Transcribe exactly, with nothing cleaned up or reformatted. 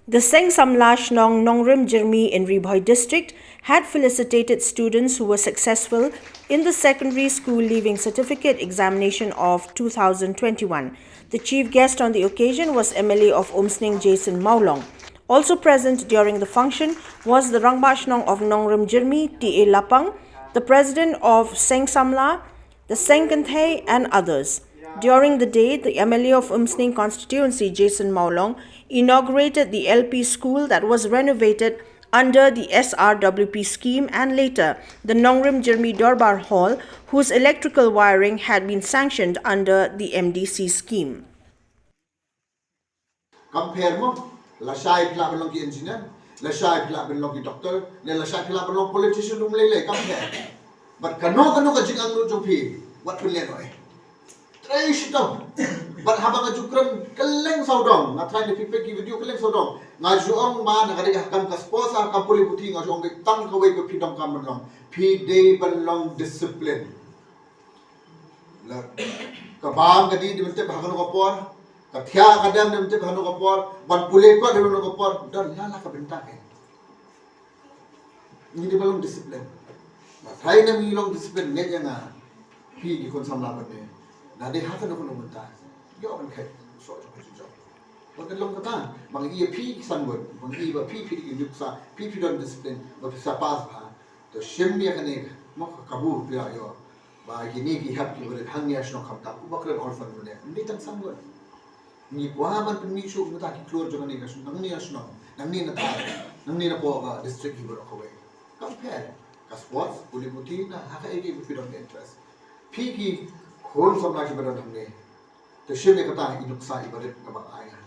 The Seng Samla Shnong Nongrim Jirmi in Ri Bhoi district had felicitated students who were successful in the secondary school leaving certificate examination of two thousand twenty-one. The chief guest on the occasion was M L A of Umsning Jason Mawlong. Also present during the function was the Rangbah Shnong of Nongrim Jirmi, T A Lapang, the president of Seng Samla, the Seng Kynthei and others. During the day, the M L A of Umsning constituency, Jason Mawlong, inaugurated the L P school that was renovated under the S R W P scheme and later the Nongrim Jirmi Dorbar Hall, whose electrical wiring had been sanctioned under the M D C scheme. Kam pher mo, lashai phi lah ban long ki engineer, lashai phi lah ban long ki doctor, ne lashai phi lah ban long politician, um lei lei, kam pher. Bad kano kano ka jingangnud jong phi, wat pynlehnohei. Trei shitom. Bad haba nga ju kren kylleng sawdong, nga tharai ne phi peit ki video kylleng sawdong. Nga ju ong ba na ka dei ha ka kam ka sports, ha ka kam pule puthi, nga ju ong dei tang kawei ba phi donkam ban long. Phi dei ban long discipline. La ka bam ka dih dei ban tip ha kano ka por, ka thiah ka dem dei ban tip ha kano ka por, ban pule kot dei ban tip ha kano ka por, don la la ka bynta kein. Ngi dei ban long discipline. Ba tharai ngi long discipline, ngeit ïa nga, phi ki khun samla pat ne, na dei ha kano kano bynta, ïoh ban kheit soh jong ka jingshong. Ba ka long kata, ba ngi ïa phi ki san ngut, ba ngi ïa ba phi phi dei ki nuksa, phi phi don discipline, ba phi sa pass bha. To shim ïa kane, mo ka kabu phi ïa ïoh. Ba kine ki hep kiba rit hangne ha shnong khamtam, uba kren orphan mynne, ym dei tang san ngut. Ngi kwah ban pynmih shuh mynta ki khlur jong kane ka shnong, nangne ka shnong, nangne na thaiñ, nangne na poh ka district hi baroh kawei. Kam pher, ka sports, pule puthi, na ha kaei kaei ba phi don ka interest. Phi ki khun samla kiba don hangne, to shim ïa kata i nuksa iba rit kaba nga ai ha.